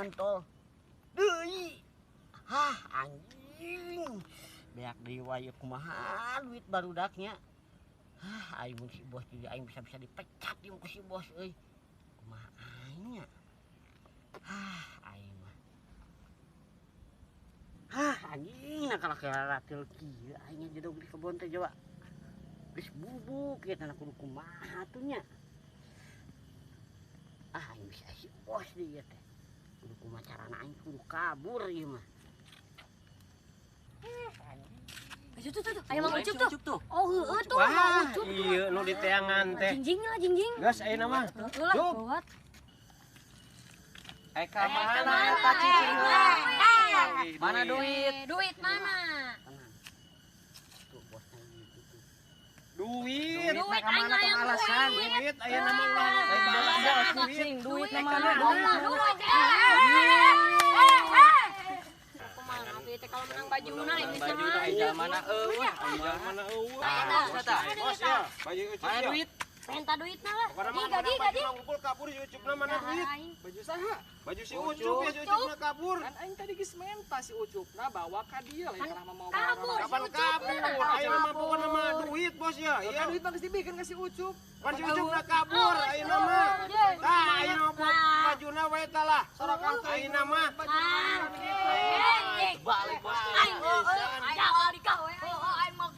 Nyantol deui. Hah, anjing. Beak deui wae kumaha duit barudaknya. Hah, aing mun si bos jadi aing bisa-bisa dipecat ieu ku si bos euy. Kumaha aing nya? Hah, aing mah. Hah, anjing nah kalau ratil kieu aing jedog di kebon teh jawa. Geus bubuk ieu teh kudu kumaha tuh nya. Ah, aing bisa si bos deui ieu teh. Kudu kumaha carana aing kudu kabur ieu mah. Tuh tuh tuh, ayo Mang Ucup tuh. Oh, heueuh tuh Mang Ucup. Iya, nu di teangan teh. Jingjing lah, jingjing. Gas ayeuna mah. Heueuh lah, gawat. Eh, ka mana eta cicing? Mana duit? Duit mana? Tuh bosnya gitu tuh. Duit. Duit aing hayang alasan. Duit ayeuna mah ulah loba. Cicing, duit Duit mana? Duit. Kumaha atuh teh kalau menang bajuna ini Baju teh jalmana eueuh. Jalmana eueuh. Bos ya, baju Ucup. Mana duit? Minta duitna lah. Pokokna mah Di gadi gadi. Ngumpul kabur si Ucupna mana duit? Baju saha? Baju si Ucup ya, si Ucupna kabur. Kan aing tadi geus menta si Ucupna bawa ka dieu lain kalah mah mau Kabur. Kapan kabur? Ayeuna mah pokona mah duit bos ya. Iya, duit mah geus dibikeun ka si Ucup. Pan si Ucupna kabur ayeuna mah. Tah ayeuna mah bajuna we tah lah. Ayeuna mah. Balik bos.